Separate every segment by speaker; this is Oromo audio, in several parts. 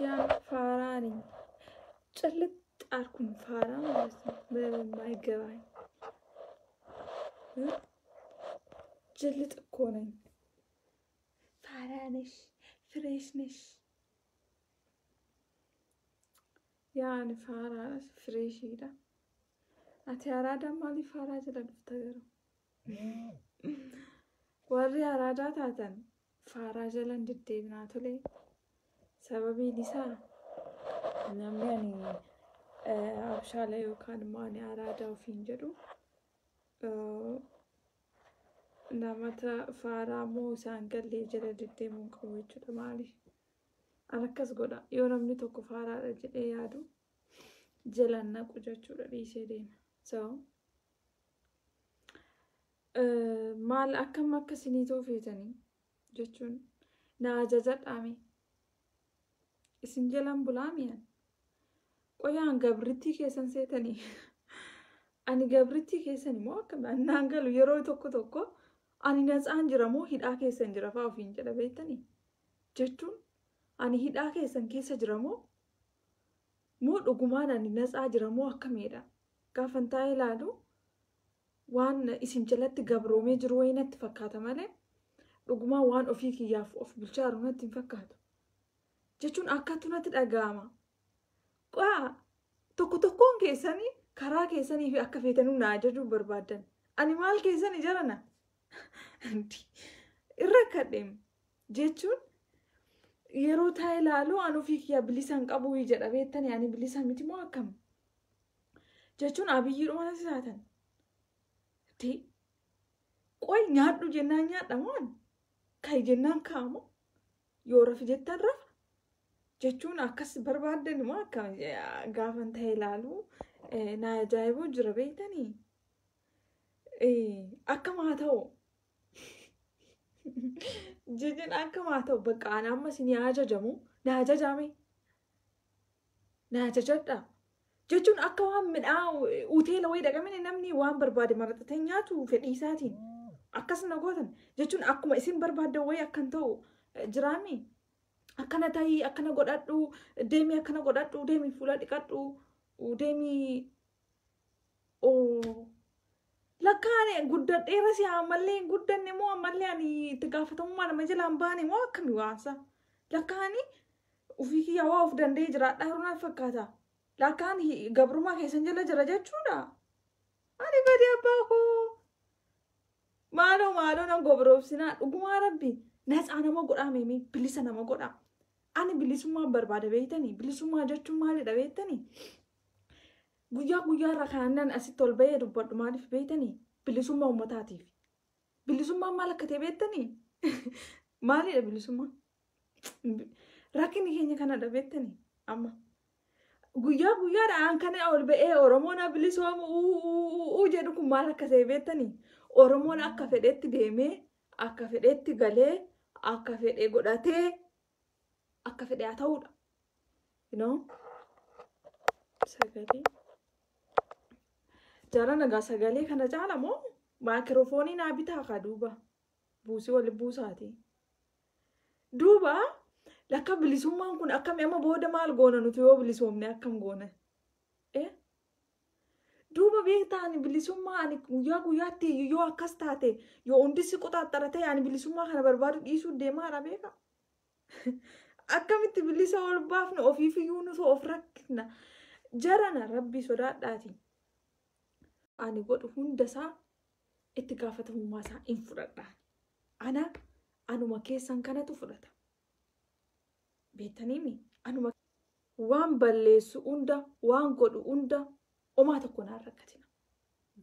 Speaker 1: Yaan faaraa ነኝ። ጭልጥ አልኩኝ። ፋራ ማለት ነው። ምንም የማይገባኝ ጅልጥ እኮ ነኝ። ፋራ ነሽ፣ ፍሬሽ ነሽ። Yaan faaraa fireeshiidha. Ati araadaa maaliif faaraa jala dhufta garuu? Warri araadaa taatan faaraa jala hin deddeebinaa tole. Sababiin isaa namni ani abshaala yookaan immoo ani araadaa ofiin jedhu namata faaraa moo isaan gallee jala deddeemuu hin qabu jechuudha. Maaliif? An akkas godha. Yoo namni tokko faaraadha jedhee yaadu jalan naqu jechuudha, dhiisee deema. So maal akkam akka isinii ta'u feetanii jechuun na ajajadhaame isin jalan bulaami an. Qoyaan gabrittii keessan seetanii ani gabrittii keessan immoo akkam naan galu yeroo tokko tokko ani natsaan jira moo hidhaa keessan jira fa'aa ofiin jedha beektanii jechuun ani hidhaa keessan keessa jira moo moo dhugumaan ani natsaa jira moo akkamiidha gaafan taa'ee ilaalu waan isin jalatti gabroomee jiru wayii natti fakkaata malee dhugumaan waan ofii kiyyaaf of bulchaa jiru natti hin fakkaatu jechuun akkattu natti dhaga'ama. Qoyaa tokko tokkoon keessanii karaa keessanii fi akka feetanuu na ajajuu barbaaddan. Ani maal keessanii jarana? Irra kadheem jechuun yeroo taa'ee ilaalu an ofii kiyyaa bilisa hin qabu jedha beektanii ani bilisa miti moo akkam? Jechuun abiyyiidhuma natti taatan. Qoy nyaadhu jennaan nyaadha moo ani? Ka'i jennaan ka'amoo? Yoo rafi jettan rafa? Jechuun akkas barbaaddan moo akkam gaafan ta'e ilaalu na ajaa'ibuu jira beektanii. Akkam haa ta'u jechuun akkam haa ta'u bakka ani amma isin ajajamu na ajajame na ajajadha jechuun akka waan midhaa hoteela wayii dhaqamine namni waan barbaade maraxatee nyaatu fedhii isaatiin akkas na gootan jechuun akkuma isin barbaaddan wayii akkan ta'u jiraami. Akkana ta'ii akkana godhadhu deemii akkana godhadhu deemii fuula dhiqadhu deemii lakkaan guddadheera si ammallee hin guddanne moo ammallee ani itti gaafatamummaa nama jalaa hin baane moo akkami waansa lakkaani ofii kiyyaa waa of danda'ee jiraadhaa jiru natti fakkaata lakkaan gabrummaa keessan jala jira jechuudha. Ani badii abbaa koo maaloo maaloo nan gobroobsinaa dhugumaa rabbi natsaa nama godhaa meemee bilisa nama godhaa. Ani bilisummaa barbaada beektanii bilisummaa jechuun maalidha beektanii guyyaa guyyaarra kaannan asitti ol bahee dubbadhu maaliif beektanii bilisummaa uummataatiif bilisummaan maal akka ta'e beektanii maalidha bilisummaan rakkinni keenya kanadha beektanii amma guyyaa guyyaadhaan kana ol ba'ee Oromoon bilisoomu uu jedhu kun maal akka ta'e beektanii Oromoon akka fedhetti deemee akka fedhetti galee akka fedhe godhatee akka fedhe haa ta'uudha. You know? Sagalee. Jara nagaa sagalee kana caala moo maayikiroofoonii naa bitaa kaa duuba buusii wali buusaati. Duuba lakka bilisummaan kun akkami amma booda maal goona nuti yoo bilisoomne akkam goona? Duuba beektaa ani bilisummaa ani guyyaa guyyaatti yoo akkas taate yoo hundi si quxaaxxara ta'e ani bilisummaa kana barbaadu dhiisuu deemaara beeka. Akkamitti bilisa ol baafne ofiif iyyuu nuti of rakkina. Jarana rabbii sodaadhaati. Ani godhu hundasaa itti gaafatamummaa isaa hin fudhadha. Ana anuma keessan kanatu fudhata. Beektaniimi anuma waan balleessu hunda waan godhu hunda omaa tokko naan rakkatina.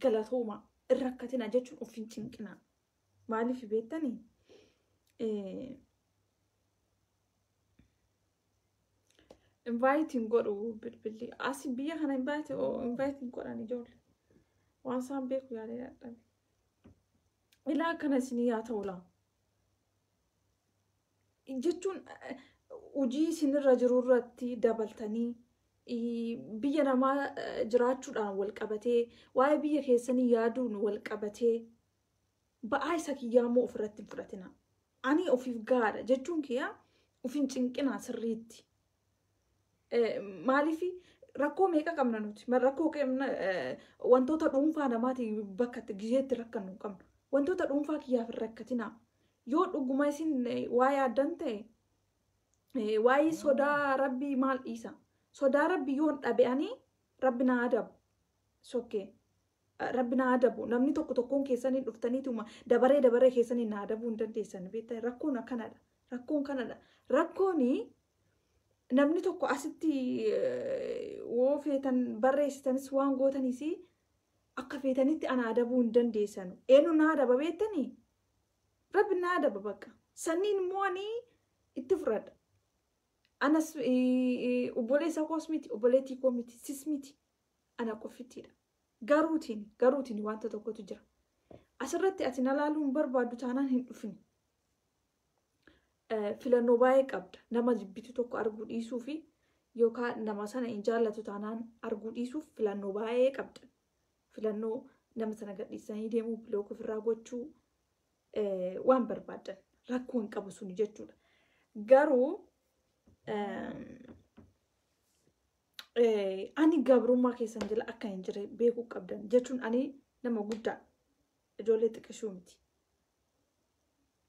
Speaker 1: Galatooma hin rakkatina jechuun of hin cinqina. Maaliif beektanii? Invaayitiin godhu bilbilli. As biyya kana invaayitiin godhan ijoollee. Waan isaan beeku yaalee dadhabe. Ilaa akkana isinii haa ta'u laa. Jechuun hojii isinirra jiru irratti dabaltanii biyya namaa jiraachuudhaan wal qabatee waa'ee biyya keessanii yaaduun wal qabatee ba'aa isa kiyyaa immoo ofirratti hin fudhatina. Ani ofiif gahaadha jechuun kiyyaa of hin cinqinaa sirriitti. Maaliif rakkoo meeqa qabna nuti? Rakkoo qabna wantoota dhuunfaa namaati bakka gizeetti rakkannu hin qabnu. Wantoota dhuunfaa kiyyaaf hin rakkatinaa. Yoo dhuguma isin waa yaaddan ta'e waa'ee sodaa rabbii maal dhiisa? Sodaa rabbii yoon dhabe'anii rabbi na adabu. Sokkee. Rabbi na adabu. Namni tokko tokkoon keessanii dhuftaniituma dabaree dabaree keessanii na adabuu hin dandeessan. Beektaa rakkoon akkanadha. Rakkoon kanadha. Rakkooni namni tokko asitti woo feetan barreessitanis waan gootaniis akka feetanitti ana adabuu hin dandeessanu. Eenyu na adaba beektanii? Rabbi na adaba bakka. Sanniin immoo ani itti fudhadha. Anas obboleessa koos miti, obboleettii koo miti, sis miti. Ana qofittiidha. Garuutiin wanta tokkotu jira. Asirratti ati na laaluu hin barbaaddu taanaan hin dhufin. Filannoo baay'ee qabda. Nama jibbitu tokko arguu dhiisuu fi yookaan nama sana hin jaallatu taanaan arguu dhiisuuf filannoo baay'ee qabda. Filannoo nama sana gadhiisanii deemuu, block ofirraa gochuu waan barbaadan rakkoo hin qabu suni jechuudha. Garuu ani gabrummaa keessan jala akka hin jirre beekuu qabdan jechuun ani nama guddaa ijoollee xiqqishuu miti.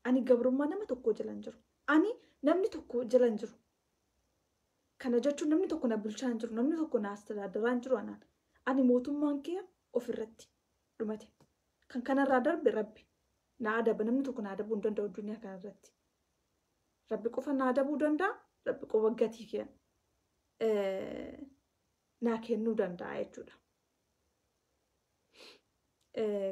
Speaker 1: Ani gabrummaa nama tokko jala hin jiru. Ani namni tokko jala hin jiru. Kana jechuun namni tokko na bulchaa hin jiru. Namni tokko na astadaadaraa hin jiru anaan. Ani mootummaan kee ofirratti dhumate. Kan kanarraa darbe rabbi na adaba. Namni tokko na adabuu hin danda'u addunyaa kanarratti. Rabbi qofa na adabuu danda'a. Rabbi qofa gatii kee naa kennuu danda'a jechuudha.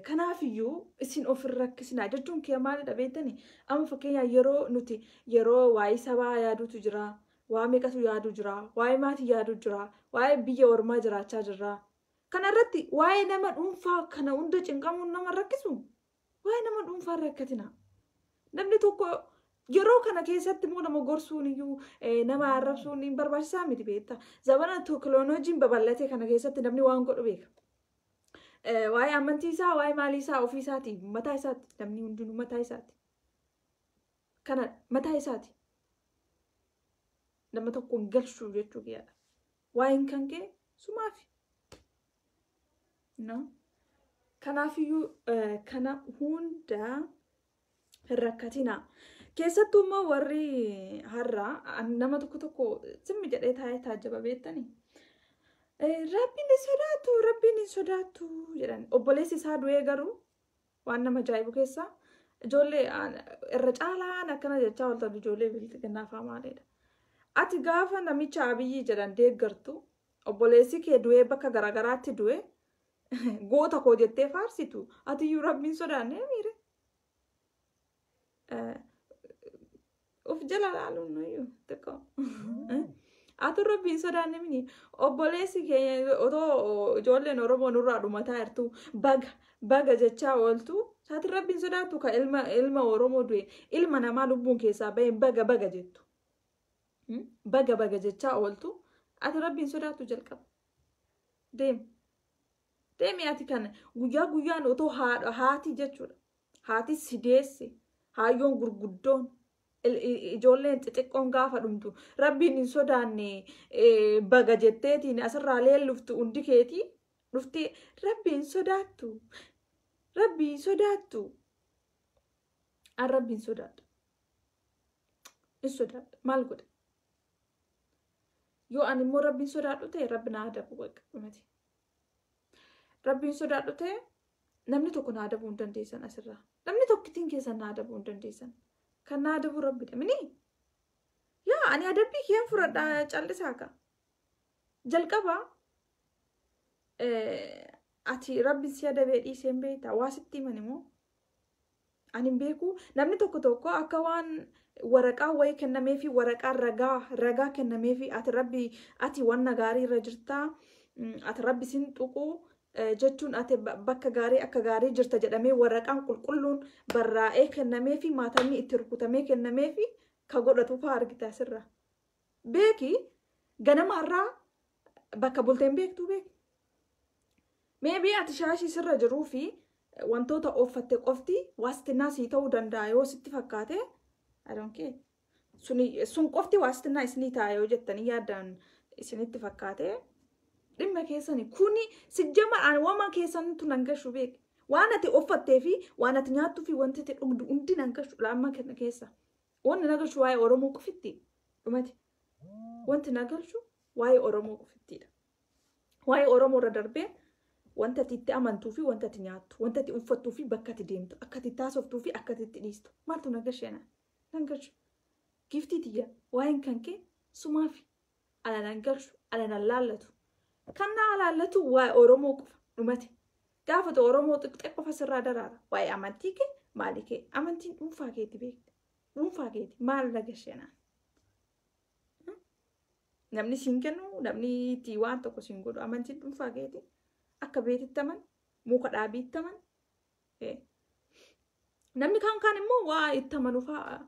Speaker 1: Kanaafiyyuu isin of hin rakkisinaa jechuun kee maalidha beektanii? Amma fakkeenyaaf yeroo nuti yeroo waa'ee sabaa yaaduutu jira, waa meeqatu yaaduu jira, waa'ee maatii yaaduu jira, waa'ee biyya ormaa jiraachaa jirra. Kanarratti waa'ee nama dhuunfaa kana hunda cinqamuun nama rakkisu. Waa'ee nama dhuunfaa rakkatina. Namni tokko yeroo kana keessatti immoo nama gorsuun iyyuu nama arrabsuun hin barbaachisaa miti beektaa. Zamana teekinooloojiin babal'ate kana keessatti namni waan godhu beeka. Waa'ee amantii isaa, waa'ee maalii isaa ofii isaati, mataa isaati. Namni hundinuu mataa isaati. Kana mataa isaati. Nama tokko hin galchuu jechuu kiyyaadha. Waa'een kan kee sumaafi. No? Kanaafiyyuu kana hunda hin rakkatinaa. Keessattuu immoo warri har'a nama tokko tokko simmi jedhee taa'ee taajjaba beektanii. Rabbiin hin sodaatu, rabbiin hin sodaatu jedhan. Obboleessi isaa du'ee garuu waan nama ajaa'ibu keessaa ijoollee irra caalaan akkana jechaa ooltan ijoollee bilxiginnaa fa'aa maalidha. Ati gaafa namicha Abiyyi jedhan deeggartu obboleessi kee du'ee bakka garaagaraatti du'e goota koo jettee faarsitu ati iyyuu rabbiin sodaannee miire. Of jala laaluun nuyyuu xiqqoo. Ati rabbiin sodaanne mini obboleessi keenya otoo ijoolleen Oromoo nurraa dhumataa jirtu baga baga jechaa ooltu saati rabbiin sodaattu ka ilma Oromoo du'e ilma namaa lubbuun keessaa bahee baga baga jettu. Baga baga jechaa ooltu ati rabbiin sodaattu jalqaba. Deemi. Deemi ati kana guyyaa guyyaan otoo haati jechuudha. Haati si deesse haayyoon gurguddoon ijoolleen xixiqqoon gaafa dhumtu rabbiin hin sodaanne baga jetteetiin asirraa leelluftu hundi keetii dhuftee rabbiin sodaattu. Rabbiin sodaattu. An rabbiin sodaadha. Hin sodaadha. Maal godha? Yoo ani immoo rabbiin sodaadhu ta'e rabbi na adabu bakka dhumate. Rabbiin sodaadhu ta'e namni tokko na adabuu hin dandeessan asirraa. Namni tokkittiin keessan na adabuu hin dandeessan. Kan na adabu rabbidha. Mini? Yaa ani adabbii kiyyaan fudhadhaa callisaa ka. Jalqaba ati rabbiin si adabee dhiisee hin beektaa? Waa sitti himan immoo? Ani hin beeku. Namni tokko tokko akka waan waraqaa wayii kennameefi waraqaa ragaa kennameefi ati rabbi ati wanna gaarii irra jirtaa ati rabbi sin tuqu jechuun ati bakka gaarii akka gaarii jirta jedhamee waraqaan qulqulluun barraa'ee kennameefi maatamni itti rukutamee kennameefi ka godhatu fa'aa argita asirra. Beeki ganamarraa bakka bulteen beektuu beeki. Meebii ati shaashii sirra jiruu fi wantoota ooffatte qofti waastinnaa sii ta'uu danda'a yoo sitti fakkaate I don't care. Sun qofti waastinnaa isinii ta'a yoo jettanii yaaddan Isinitti fakkaatee dhimma keessani kuni sijjama an wama keessantu nan gashu beek. Waan ati uffattee fi waan ati nyaattuu fi wanti ati dhugdu hundi nan gashu laamma kana keessa. Wanti na galchu waa'ee Oromoo qofitti dhumati. Wanti na galchu waa'ee Oromoo qofittiidha. Waa'ee Oromoo irra darbee wanta ati itti amantuu fi wanta ati nyaattu, wanta ati uffattuu fi bakka ati deemtu, akka ati taasoftuu fi akka ati itti dhiistu. Maaltu na gashee na? Nan galchu. Giftii tiyya waa'een kan kee sumaafi ana nan galchu, ana nan laallatu. Kan na laallatu waa'ee Oromoo qofa dhumate. Gaafata Oromoo xiqqee qofa sirraa daraara. Waa'ee amantii kee maali kee? Amantiin dhuunfaa keeti beekte. Dhuunfaa keeti maal na gashee na? Namni siin kennu, namni itti waan tokko siin godhu amantiin dhuunfaa keeti. Akka beetitti aman, muka dhaabiitti aman. Namni kaan kaan immoo waa itti amanu fa'aa.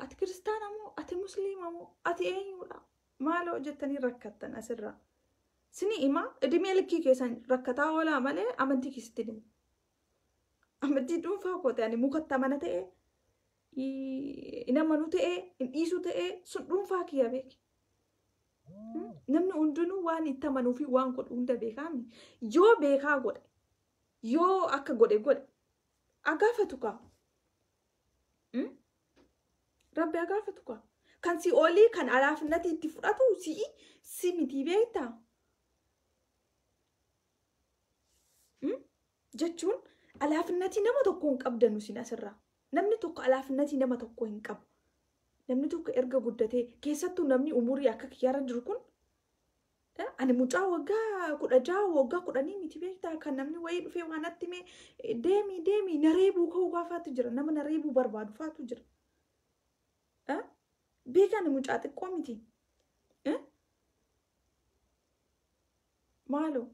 Speaker 1: Ati kiristaana moo? Ati musliima moo? Ati eenyudha? Maaloo jettanii rakkattan asirraa. Sini ima idimee likkii keessan rakkataa oolaa malee amantii keessatti dhimma. Amantii dhuunfaa koo ta'e ani mukatti amana ta'e, hin amanu ta'e, hin dhiisu ta'e sun dhuunfaa kiyya beeki. Namni hundinuu waan itti amanuu fi waan godhu hunda beekaami. Yoo beekaa godhe, yoo akka godhe godhe, agaafatu kaa. Rabbi agaafatu kaa. Kan si olii kan alaafnati itti fudhatu si'i si miti beektaa? Jechuun alaafnatii nama tokko hin qabdanu sin asirraa. Namni tokko alaafnatii nama tokko hin qabu. Namni tokko erga guddatee keessattuu namni umurii akka kiyyaarra jiru kun ani mucaa waggaa 16 waggaa 10 miti beektaa kan namni wayii dhufee waan natti himee deemi deemi na reebuu ka'uu gaafaatu jira nama na reebuu barbaadu faatu jira. Beekaa ani mucaa xiqqoo miti. Maaloo.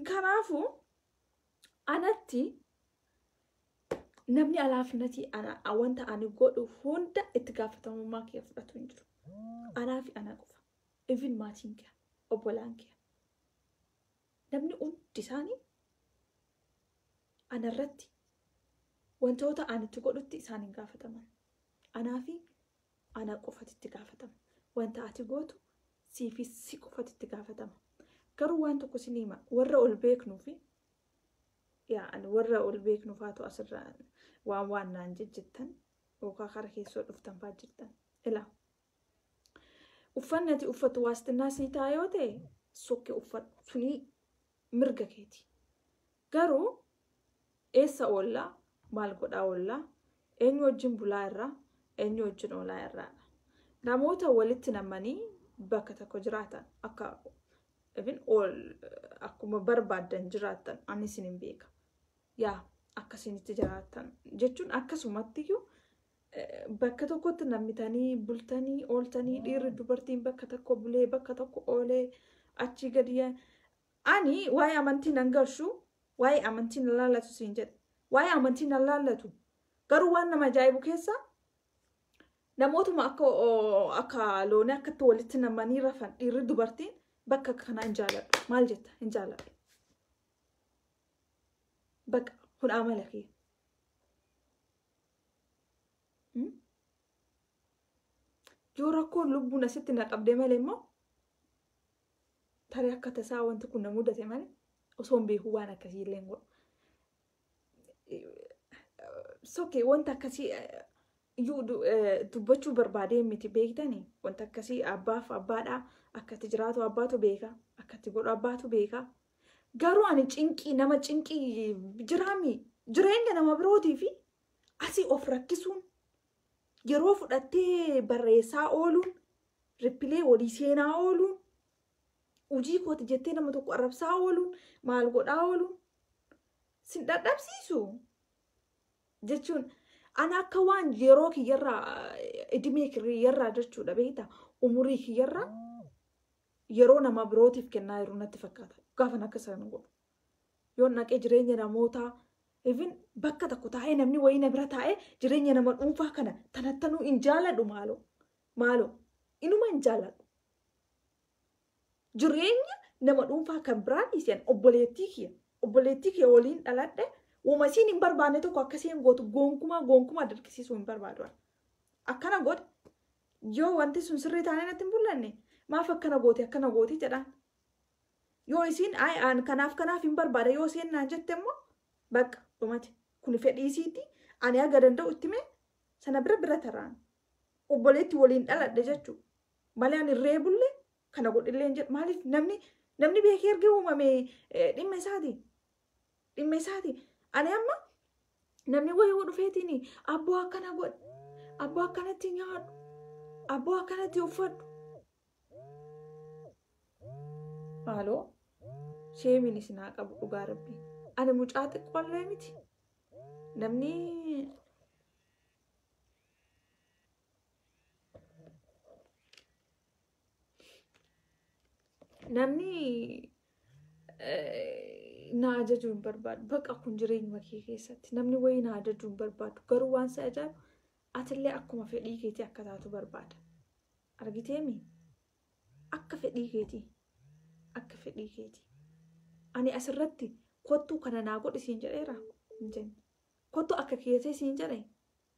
Speaker 1: Kanaafuu anatti namni alaafnatii wanta ani godhu hunda itti gaafatamummaa kee fudhatu hin jiru. Anaa fi ana qofa. Even maatiin kee, obbolaan kee. Namni hundi isaanii anarratti wantoota ani itti godhutti isaan hin gaafataman. Anaa fi ana qofatu itti gaafatama. Wanta ati gootu sii fi si qofatu itti gaafatama. Garuu waan tokko isin hima warra ol beeknuu fi yaa ani warra ol beeknu faatu asirraa waan waan naan jejjettan yookaan kara keessoo dhuftan faa jirtan. Ilaa uffanni ati uffattu waastinnaa sii ta'a yoo ta'e sokke uffadhu sunii mirga keeti. Garuu eessa oollaa maal godhaa oollaa eenyu wajjin bulaa irraa eenyu wajjin oolaa irraadha. Namoota walitti namanii bakka tokko jiraatan akka even ol akkuma barbaaddan jiraattan ani isin hin beeka. Yaa akkasinitti jiraattan jechuun akkasumattiyyuu bakka tokkotti nammitanii bultanii ooltanii dhiirri dubartiin bakka tokko bulee bakka tokko oolee achii gadi ani waa'ee amantii nan galchu waa'ee amantii nan laallatu siin jedhe waa'ee amantii nan laallatu garuu waan nama ajaa'ibu keessa namootuma akka loonii akkatti walitti namanii rafan dhiirri dubartiin bakka kanaa hin jaaladhu maal jetta hin jaaladhu bakka kun amala kiyya. Yoo rakkoon lubbuun asitti na qabde malee immoo tarii akka tasaa wanti kun na mudate malee osoo hin beeku waan akkasii illee hin godhu. Sokkee wanta akkasii iyyuu dubbachuu barbaadee miti beektanii wanta akkasii abbaaf abbaadhaa akkatti jiraatu abbaatu beeka akkatti godhu abbaatu beeka. Garuu ani cinqii nama cinqii jiraami jireenya nama birootii fi asii of rakkisuun yeroo fudhattee barreessaa ooluun rippilee walii seenaa ooluun hojii kooti jettee nama tokko arrabsaa ooluun maal godhaa ooluun sin dadhabsiisu jechuun ana akka waan yeroo kiyyarraa idimee kiyyarraa jechuudha beektaa umurii kiyyarraa yeroo nama birootiif kennaa jiru natti fakkaata gaafan akka isaan godhu yoo naqee jireenya namootaa even bakka tokko taa'ee namni wayii na bira taa'ee jireenya nama dhuunfaa kana tanattanuu hin jaaladhu maaloo maaloo inuma hin jaaladhu. Jireenya nama dhuunfaa kan biraa dhiiseen obboleettii kiyya waliin dhaladhe uuma isiin hin barbaanne tokko akkasiin gootu gonkumaa gonkumaa dirqisiisuu hin barbaadu. Akkana godhe Yoo wanti sun sirrii taanee natti hin mul'anne maaf akkana goote jedhaan. Yoo isiin ay aan kanaaf kanaaf hin barbaada yoo isheen naan jette immoo bakka dhumate. Kun fedhii isiiti ani haga danda'u itti mee sana bira bira tarraan. Obboleetti waliin dhaladhe jechuudha. Malee ani reebullee kana godhillee hin jedhu. Maaliif namni beekee erga uumame dhimma isaati. Dhimma isaati. Ani amma namni wayii dhufeetiin abboo akkana godhe, abboo akkanatti nyaadhu, abboo akkanatti uffadhu. Maaloo sheemiin isin haa qabu dhugaa rabbii. Ani mucaa xiqqoollee miti. Namni namni na ajajuu hin barbaadu. Baqa kun jireenya kee keessatti namni wayii na ajajuu hin barbaadu. Garuu waan si ajaa'ibu atillee akkuma fedhii keetii akka taatu barbaada. Argiteemi? Akka fedhii keetii. Akka fedhii keetii. Ani asirratti kottuu kana naa godhi siin jedheera hin jenne. Kottuu akka keetee siin jedhe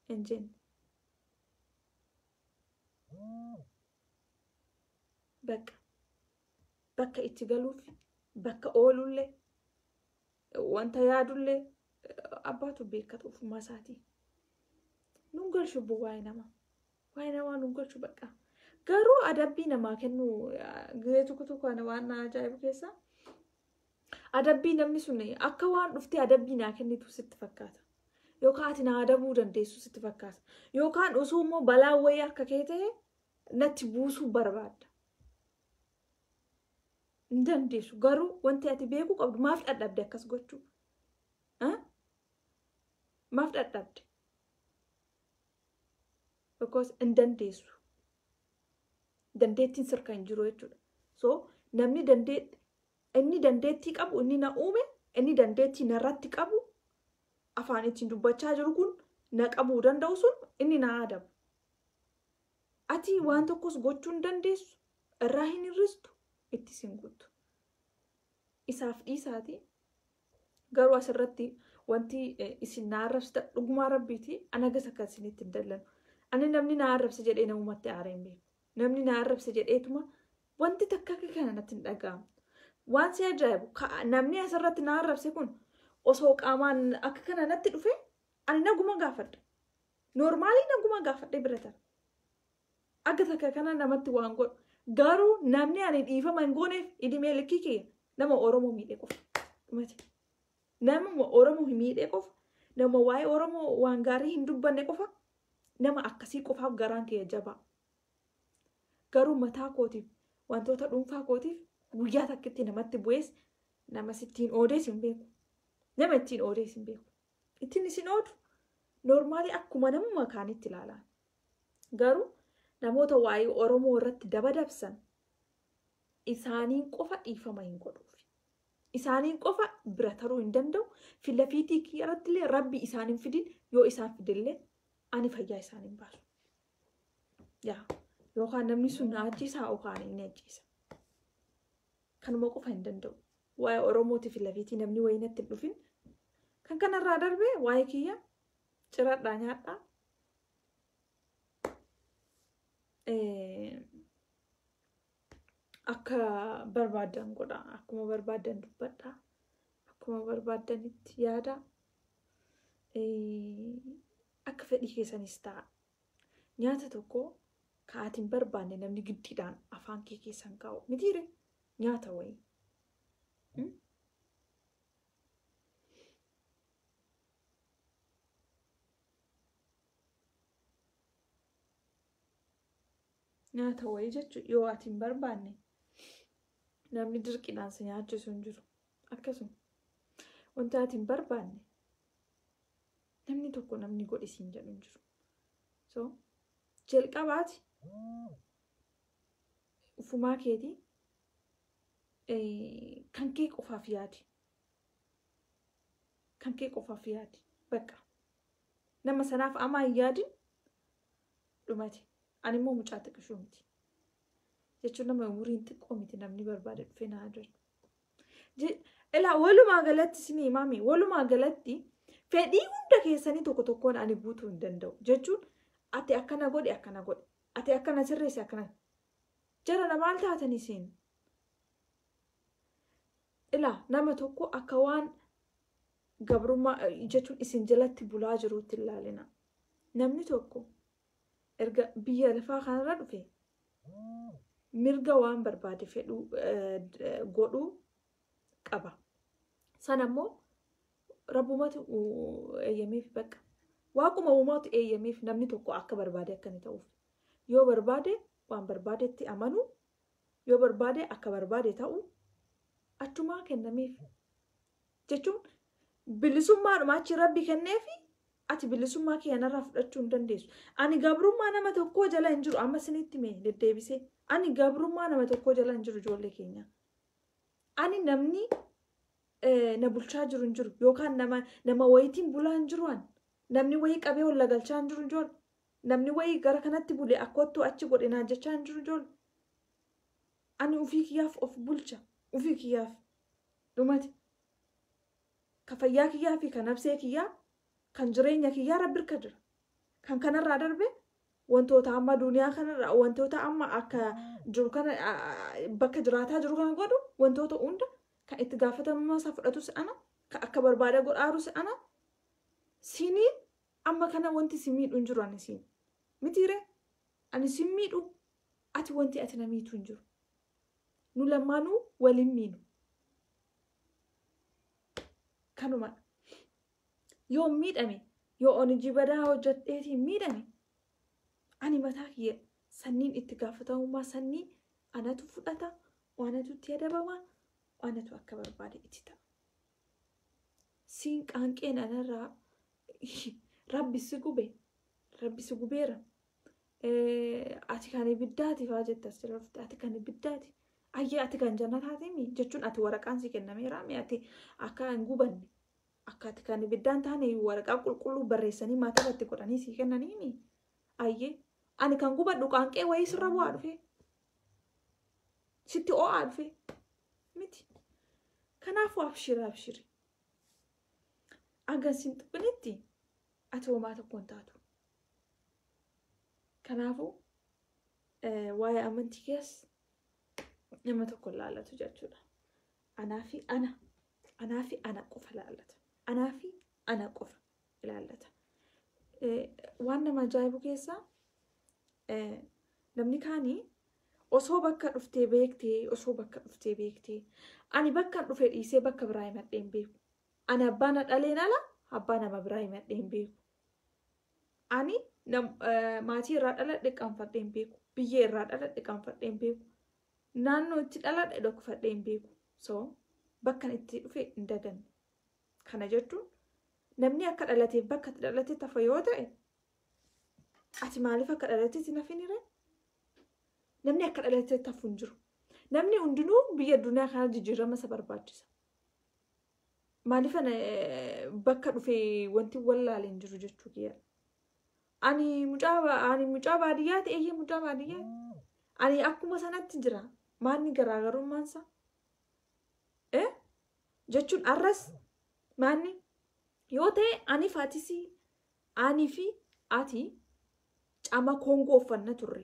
Speaker 1: hin jenne. Bakka bakka itti galuuf bakka oolullee wanta yaadullee abbaatu beekatu ofumaa isaatii. Nun galchu waa'ee namaa. Waa'ee namaa nun galchu bakka. Garuu adabbii namaa kennu gizee tokko tokko waan na ajaa'ibu keessaa adabbii namni sun akka waan dhuftee adabbii naa kennitu sitti fakkaata. Yookaan ati na adabuu dandeessu sitti fakkaata. Yookaan osoo immoo balaa wayii harka kee ta'e natti buusuu barbaadda. Hin dandeessu. Garuu wanti ati beekuu qabdu maaf dhadhabde akkas gochuu? Maaf dhadhabde? Because hin dandeessu. Dandeettiin sirka hin jiru jechuudha. So namni inni dandeettii qabu inni na uume inni dandeettii narratti qabu afaan ittiin dubbachaa jiru kun na qabuu danda'u sun inni na adabu. Ati waan tokkos gochuu hin dandeessu irraa hin hir'istu itti sin guutu. Isaaf dhiisaati. Garuu asirratti wanti isin na arrabsitan dhugumaa rabbiiti ana gasa akka isinitti hin dallanu. Ani namni na arrabse jedhee namumatti aaree hin beeku. Namni na arrabse jedheetuma wanti takka akka kana natti hin dhaga'amu. Waan si ajaa'ibu namni asirratti na arrabse kun osoo qaamaan akka kana natti dhufe ani naguma gaafadha. Noormaalii naguma gaafadhee bira tara. Akka takka kana namatti waan godhu. Garuu namni ani dhiifama hin gooneef idimee likkii kiyya nama Oromoo miidhee qofa. Nama Oromoo miidhee qofa. Nama waa'ee Oromoo waan gaarii hin dubbanne qofa. Nama akkasii qofaaf garaan kiyya jabaa. Garuu mataa kootiif wantoota dhuunfaa kootiif guyyaa takkitti namatti bu'ees nama ittiin oodees hin beeku. Nama ittiin oodees hin beeku. Ittiin isin oodu noormaalii akkuma namuma kaanitti ilaalan. Garuu namoota waa'ee Oromoo irratti daba dabsan isaaniin qofa dhiifama hin godhuuf. Isaaniin qofa bira taruu hin danda'u. Filafiitii kiyya irratti illee rabbi isaan hin fidin yoo isaan fidillee ani fayyaa isaan hin baasu. Yaa yookaan namni sun na ajjeesa yookaan inni ajjeesa. Kanuma qofa hin danda'u. Waa'ee Oromootii filafiitii namni wayii natti hin dhufin. Kan kanarraa darbee waa'ee kiyya ciradhaa nyaadhaa. Akka barbaadan godha. Akkuma barbaadan dubbadha. Akkuma barbaadanitti yaada. Akka fedhii keessanis ta'a. Nyaata tokko ka ati hin barbaanne namni giddiidhaan afaan kee keessan kaa'u mitiire nyaata wayii. Nyaata wayii jechuun yoo ati hin barbaanne namni dirqiidhaan si nyaachisu hin jiru. Akkasuma wanta ati hin barbaanne namni tokko namni godhi siin jedhu hin jiru. So jalqabaati ufumaa keetii kan kee qofaaf yaadi. Kan kee qofaaf yaadi. Bakka nama sanaaf amaa hin yaadin dhumate. Ani immoo mucaa xiqqishuu miti. Jechuun nama umuriin xiqqoo miti namni barbaade dhufee na ajaju. Ilaa walumaa galatti isin himaami walumaa galatti fedhii hunda keessanii tokko tokkoon ani guutuu hin danda'u. Jechuun ati akkana godhi akkana godhi. Ati akkana sirreessi akkana. Jara maal taatan isin? Ilaa nama tokko akka waan gabrummaa jechuun isin jalatti bulaa jiruutti ilaalina. Namni tokko erga biyya lafaa kanarra dhufe mirga waan barbaade fedhuu godhuu qaba. Sana immoo rabbumatu eeyyameef bakka. Waaquma uumaatu eeyyameef namni tokko akka barbaade akka inni ta'uuf. Yoo barbaade waan barbaadetti amanu, yoo barbaade akka barbaade ta'u achumaa kennameef. Jechuun bilisummaadhuma achi rabbi kenneefi ati bilisummaa kee kanarraa fudhachuu hin dandeessu. Ani gabrummaa nama tokkoo jala hin jiru amma isinitti mee deddeebisee. Ani gabrummaa nama tokkoo jala hin jiru ijoollee keenya. Ani namni na bulchaa jiru hin jiru yookaan nama wayitiin bulaa hin jiru ani. Namni wayii qabee ol galchaa hin jiru ijoollee. Namni wayii gara kanatti bule akkottuu achi godhe naan jechaa hin jiru ijoollee. Ani ofii kiyyaaf of bulcha. Ofii kiyyaaf dhumati. Ka fayyaa kiyyaa fi ka nafsee kiyyaa kan jireenya kiyyaa rabbi irka jira. Kan kanarraa darbe wantoota amma duniyaa kanarraa wantoota amma akka jiru kana bakka jiraataa jiru kana godhu wantoota hunda kan itti gaafatamummaa isaa fudhatus ana kan akka barbaada godhaarus ana siniin amma kana wanti si miidhu hin jiru ani siin mitiire ani si miidhu ati wanti ati na miitu hin jiru nu lamaanuu waliin miinu kanuma yoo miidhame yoo onijii badaa hojjedheetiin miidhame ani mataa kiyya sanniin itti gaafatamummaa sannii anatu fudhata anatu itti adabama anatu akka barbaade itti ta'a. Siin qaanqeen anarraa rabbi si gube rabbi si gubeera ati kan ibiddaati faa jetta as jala dhufte ati kan ibiddaati ayyee ati kan jannataatimi jechuun ati waraqaan si kennameera mi ati akka hin gubanne akka ati kan ibiddaan taane waraqaa qulqulluu barreessanii maatabatti godhanii si kennaniimi ayyee ani kan gubadhu qaanqee wayii sirra bu'aa dhufe sitti o'aa dhufe miti kanaafuu abshiri abshiri hanga sin tuqinitti ati homaa tokko hin taatu. Kanaafuu waa'ee amantii keessa nama tokko laallatu jechuudha. Anaa fi ana anaa fi ana qofa laallata. Anaa fi ana qofa ilaallata. Waan nama ajaa'ibu keessaa namni kaanii osoo bakka dhuftee beektee osoo bakka dhuftee beektee ani bakka dhufe dhiisee bakka biraa himadhee hin beeku. Ani abbaa na dhaleen ala abbaa nama biraa himadhee hin beeku. Ani maatii irraa dhaladhe qaanfadhee hin beeku. Biyya irraa dhaladhe qaanfadhee hin beeku. Naannoo itti dhaladhe dhokfadhee hin beeku. So bakka itti dhufe hin daganne. Kana jechuun namni akka dhalateef bakka itti dhalate tafa yoo ta'e ati maaliif akka dhalateetti hin hafin? Namni akka dhalateetti hafu hin jiru. Namni hundinuu biyya addunyaa kana jijjiirama isa barbaachisa. Maaliif bakka dhufe wanti wallaale hin jiru jechuu kiyya. Ani mucaa baadiyyaa ta'e eeyyee mucaa baadiyyaa. Ani akkuma sanatti jira. Maanni garaagarummaan isaa? Jechuun arras maanni yoo ta'e ani faatisii ani fi ati caama koongoo uffanna turre.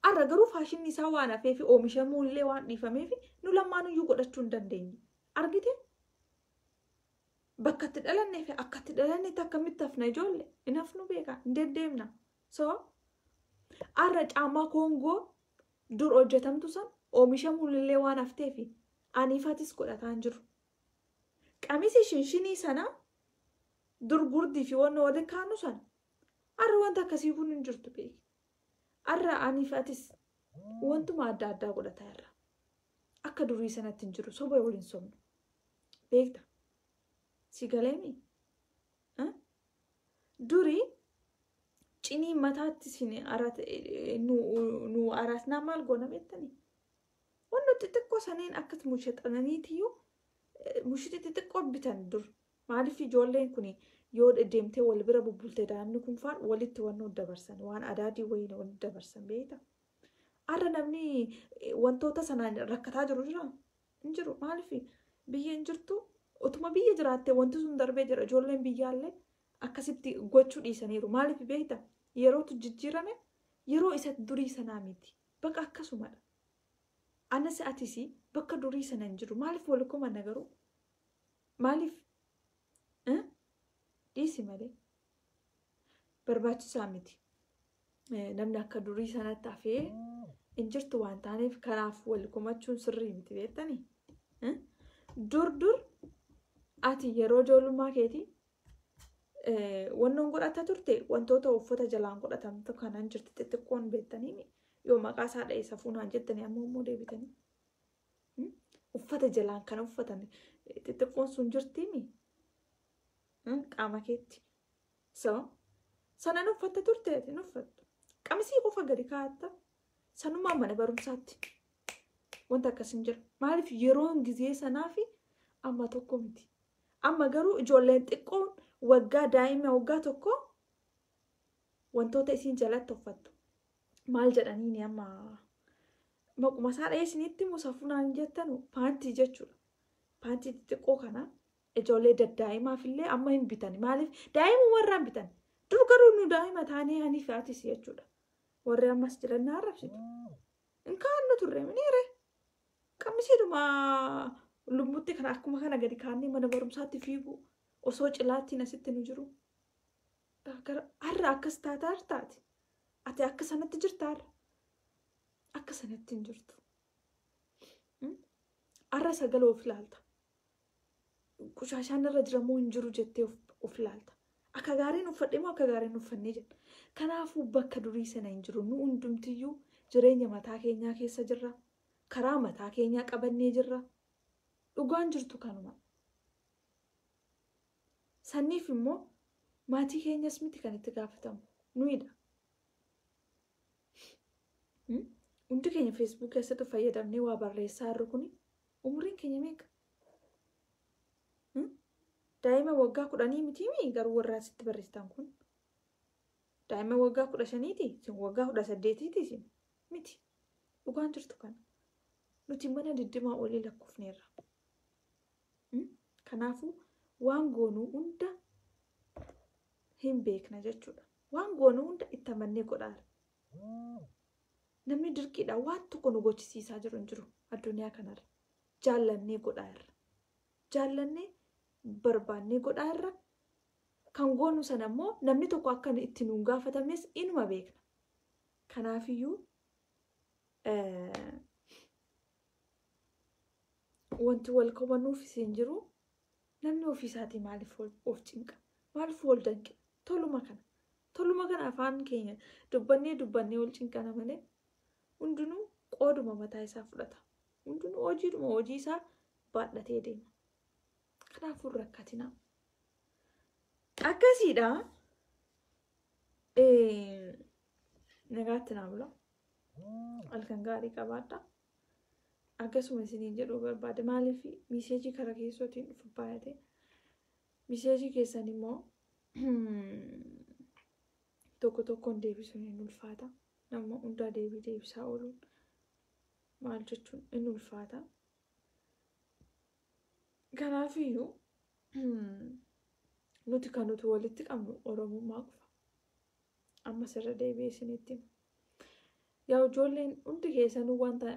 Speaker 1: Arra garuu faashinni isaa waan hafee fi oomishamuu illee waan dhiifameef nu lamaanuyyuu godhachuu hin dandeenye. Argite? Bakka itti dhalannee fi akka itti dhalannetti akkamitti hafna ijoollee? Hin hafnu beekaa, hin deddeemna. So arra caamaa koongoo dur hojjetamtu san oomishamuu illee waan haftee fi aniifatis godhataa hin jiru. Qamisii shinshinii sana dur gurdii fi wanna waliin kaanu sana arra wanta akkasii kun hin jirtu beeki. Arra aniifatis wantuma adda addaa godhataa irra. Akka durii sanatti hin jiru soba waliin sobnu. Beekta? Si galeemi? Durii cinii mataatti isin nu araasnaa maal goona beektanii? Wanni xixiqqoo saniin akkas mushaxananiitiyyuu mushiti xixiqqoo bitan dur. Maaliif ijoolleen kun yoo deemtee wal bira bubbulte daa'imni kun faan walitti waan dabarsan waan adaadii wayii walitti dabarsan beekta. Arra namni wantoota sanaan rakkataa jiru jira? Hin jiru. Maaliif biyya hin jirtu? Utuma biyya jiraattee wanti sun darbee jira. Ijoolleen biyyaallee akkasitti gochuu dhiisaniiru. Maaliif beekta? Yerootu jijjiirame Yeroo isa durii sanaa miti. Bakka akkasumadha. Anas atis bakka durii sana hin jiru. Maaliif wal komanna garuu? Maaliif? Dhiisi malee. Barbaachisaa miti. Namni akka durii sanatti hafee hin jirtu waan taaneef kanaaf wal komachuun sirrii miti beektanii? Dur dur ati yeroo ijoollummaa keetii wannoon godhata turte wantoota uffata jalaan godhatamtu kanan jirti xixiqqoon beektanii yoo maqaa isaa dha'e safuunaan jettanii amma immoo deebitanii uffata jalaan kan uffatan xixiqqoon sun jirtiimi qaama keetti. So sanan uffatta turte ati hin uffattu. Qamisii qofa gadi kaa'atta. Sanumaa mana barumsaatti wanta akkas hin jira. Maaliif yeroon gizee sanaa fi amma tokko miti. Amma garuu ijoolleen xiqqoon waggaa daa'ima waggaa tokko wantoota isiin jalatti uffattu. Maal jedhaniini amma maquma isaa dha'ee isinitti immoo safuunaan jettanu paantii jechuudha. Paantii xixiqqoo kana ijoollee daddaa'imaaf illee amma hin bitan. Maaliif daa'imuma irraa hin bitan. Dur garuu nu daa'ima taanee ani fi atis jechuudha. Warri ammas jiran na arrabsitu. Hin kaa'annu turre miniire. Qamisiidhuma lummutti kana akkuma kana gadi kaa'annee mana barumsaatti fiigu osoo cilaattiin asitti nu jiru. Har'a akkas taataa taate. Ati akka sanatti jirta har'a. Akka sanatti hin jirtu. Har'a sagalee of ilaalta. Qushaashaan irra jira moo hin jiru jettee of ilaalta. Akka gaariin uffadhe moo akka gaariin uffannee jenna. Kanaafuu bakka durii sana hin jiru. Nu hundumtiyyuu jireenya mataa keenyaa keessa jirra. Karaa mataa keenyaa qabannee jirra. Dhugaan jirtu kanuma. Saniif immoo maatii keenyas miti kan itti gaafatamu. Nuyidha. Hundi keenya Facebook keessatti fayyadamnee waa barreessaa jirru kuni umriin keenya meeqa? Daa'ima waggaa 10 mitiimi garuu warra asitti barreessitan kun. Daa'ima waggaa 15ti, isin waggaa 18ti isin miti. Dhugaan jirtu kana. Nuti mana 20 olii lakkoofneerra. Kanaafuu waan goonuu hunda hin beekna jechuudha. Waan goonuu hunda itti amannee godhaara. Namni dirqiidhaan waan tokko nu gochisiisaa jiru hin jiru addunyaa kanarra. Jaallannee godhaa irra. Jaallannee barbaannee godhaa irra. Kan goonu sana immoo namni tokko akka itti nuun gaafatamnes inuma beekna. Kanaafiyyuu wanti wal komannuuf isin jiru namni ofiisaatii maaliif of cinqa? Maaliif wal danqina? Toluma kana. Toluma kana afaan keenya dubbannee dubbannee wal cinqana malee hundinuu qooduma mataa isaa fudhata. Hundinuu hojiidhuma hojii isaa baadhatee deema. Kanaafuu rakkatinaa. Akkasiidha. Nagaatti naa bula. Halkan gaarii qabaadha. Akkasuma isiniin jedhuu barbaade. Maaliif miseejii karaa keessootiin dhufu baay'ate. Miseejii keessan immoo tokko tokkoon deebisuun hin ulfaata. Nama hundaa deebii deebisaa ooluun maal jechuun hin ulfaata. Kanaafiyyuu nuti kan nuti walitti qabnu Oromummaa qofa. Ammas irra deebi'ee isinitti hima. Yaa ijoolleen hundi keessanuu wanta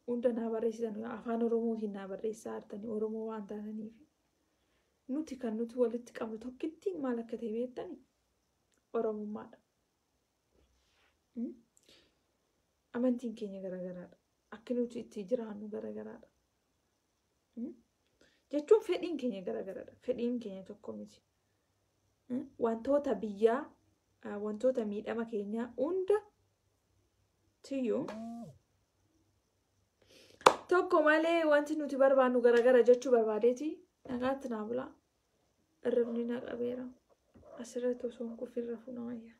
Speaker 1: hunda naa barreessitan afaan Oromootiin naa barreessaa jirtanii Oromoo waan taataniif. Nuti kan nuti walitti qabnu tokkittiin maal akka ta'e beektanii? Oromummaadha. Amantiin keenya garagaraadha. Akki nuti itti jiraannu garagaraadha. Jechuun fedhiin keenya garagaraadha. Fedhiin keenya tokko miti. Wantoota biyyaa, wantoota miidhama keenyaa hunda tiyyuu tokko malee wanti nuti barbaannu garagara jechuu barbaadeeti. Nagaatti naa bulaa. Irribni na qabeera. Asirratti osoo hin kufin rafuu nama ayya.